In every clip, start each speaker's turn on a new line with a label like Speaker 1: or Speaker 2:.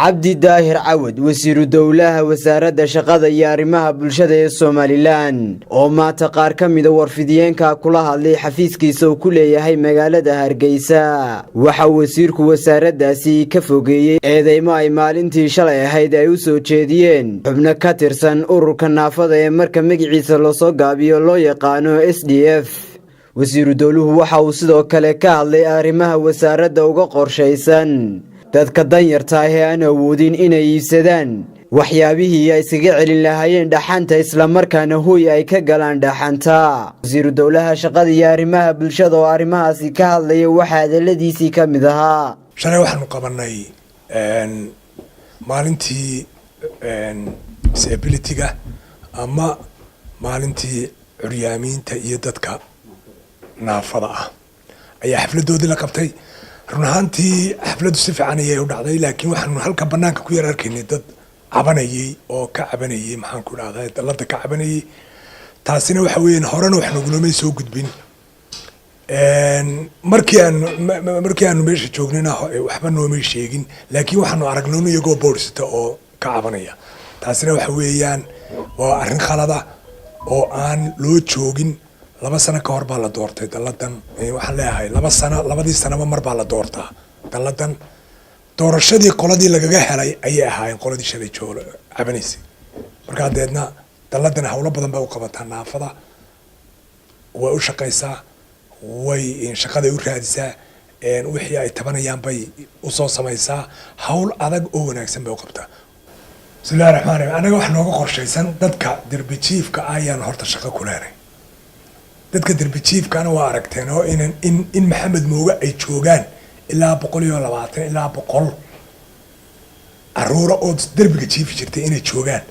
Speaker 1: Cabdi Daahir Cawad, wasiiru dowlaha Wasaaradda Shaqada iyo Arrimaha Bulshada ee Somaliland, oo maanta qaar ka mida warfidiyeenka kula hadlay xafiiskiisa uu ku leeyahay magaalada Hargeysa, waxa wasiirku wasaaraddaasi ka fogeeyey eedeymo ay maalintii shalay ahayd ay u soo jeediyeen xubno ka tirsan ururka naafada ee marka magaciisa lasoo gaabiyo loo yaqaano SDF. Wasiiru dowluhu waxa uu sidoo kale ka hadlay arrimaha wasaaradda uga qorshaysan dadka danyarta ah ee aan awoodin inay iibsadaan waxyaabihii ay iskaga celin lahaayeen dhaxanta, islamarkaana hooy ay ka galaan dhaxanta. Wasiiru dowlaha Shaqada iyo Arrimaha Bulshada oo arrimahaasi ka hadlaya waxaa hadaladiisii ka mid ahaa:
Speaker 2: Shalay waxaanu qabanay maalintii disability-ga ama maalintii curyaamiinta iyo dadka naafada ah ayaa xafladoodii la qabtay. Run ahaantii xafladdu si fiican ayay u dhacday, laakiin waxaanu halka banaanka ku yar arkaynay dad cabanayay oo ka cabanayay, maxaan ku dhahday, dalada ka cabanayay. Taasina waxa weeyaan horena wax nagulomay soo gudbin. Markii aanu meesha joognayna waxba noomay sheegin, laakiin waxaanu aragnay iyagoo boorsita oo ka cabanaya. Taasina waxa weeyaan waa arrin khalada oo aan loo joogin. 2 sano ka hor baa la doortay dalladan. Waxaan leeyahay 2 sano, labadii sanaba mar baa la doortaa dalladan. Doorashadii qoladii lagaga helay ayay ahaayeen qoladii shalay joolo cabanaysay. Markaa deedna dalladan hawlo badan bay u qabataa naafada, way u shaqaysaa, way shaqaday u raadisaa, wixii ay tabanayaan bay usoo samaysaa, hawl adag oo wanaagsan bay u qabtaa. Bismillahi raxmaan raxiim. Annaga wax nooga qorshaysan dadka derbi jiifka ayaan horta shaqo ku leenay. Dadka derbi jiifkana waa aragteen oo in Maxamed Mooge ay joogaan ilaa 120 ilaa 100 caruura oo derbiga jiifi jirtay inay joogaan.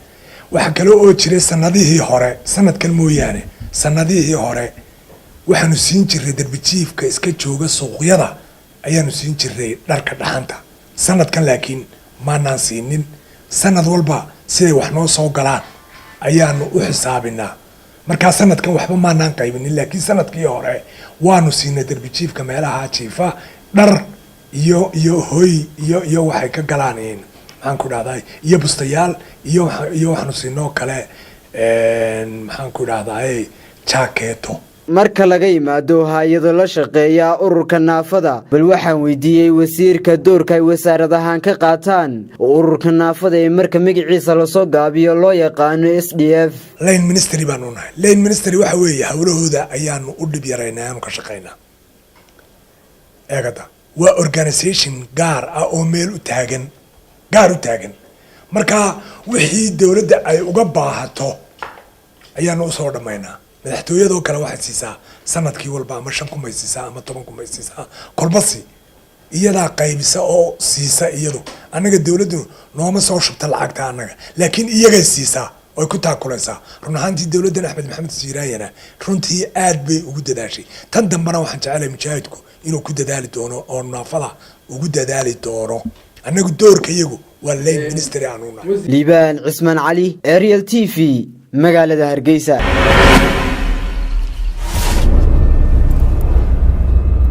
Speaker 2: Waxaa kale oo jiray sanadihii hore, sanadkan mooyaane, sanadihii hore waxaanu siin jiray derbi jiifka iska jooga suuqyada ayaanu siin jiray dharka dhaxanta. Sanadkan laakiin maanaan siinin. Sanad walba siday wax noo soo galaan ayaanu u xisaabinaa. Markaa sanadkan waxba maanaan qaybinin, laakiin sanadkii hore waanu siinay derbi jiifka meelaha jiifa dhar iyo hoy iyo waxay ka galaan, maxaan ku dhahdaa, iyo bustayaal iyo waxaanu siinoo kale, maxaan ku dhahdaa, jaakeeto.
Speaker 1: Marka laga yimaado hay-ado la shaqeeya ururka naafada, bal waxaan weydiiyey wasiirka doorka ay wasaarad ahaan ka qaataan ururka naafada ee marka magaciisa lasoo gaabiyo loo yaqaano SDF.
Speaker 2: Line ministry baanu nahay. Line ministry waxa weeye hawlahooda ayaanu u dhib yaraynaa, aanu ka shaqaynaa. Eegada waa organisation gaar ah oo meel u taagan, gaar u taagan. Marka wixii dowladda ay uga baahato ayaanu usoo dhammaynaa. Madaxtooyadoo kale waxay siisaa sanadkii walba ama 5,000 bay siisaa ama 10,000 bay siisaa, kolbasi iyadaa qaybisa oo siisa iyadu. Annaga dowladdu nooma soo shubta lacagta annaga, laakiin iyagay siisaa oy ku taakulaysaa. Run ahaantii dowladdan Axmed Maxamed Siiraayana runtii aad bay ugu dadaashay. Tan dambena waxaan jecelahay mujaahidku inuu ku dadaali doono oo naafada ugu dadaali doono. Annagu doorka iyagu waa line ministry aanu nahay.
Speaker 1: Liibaan Cismaan Cali, Ariel TV, magaalada Hargeysa.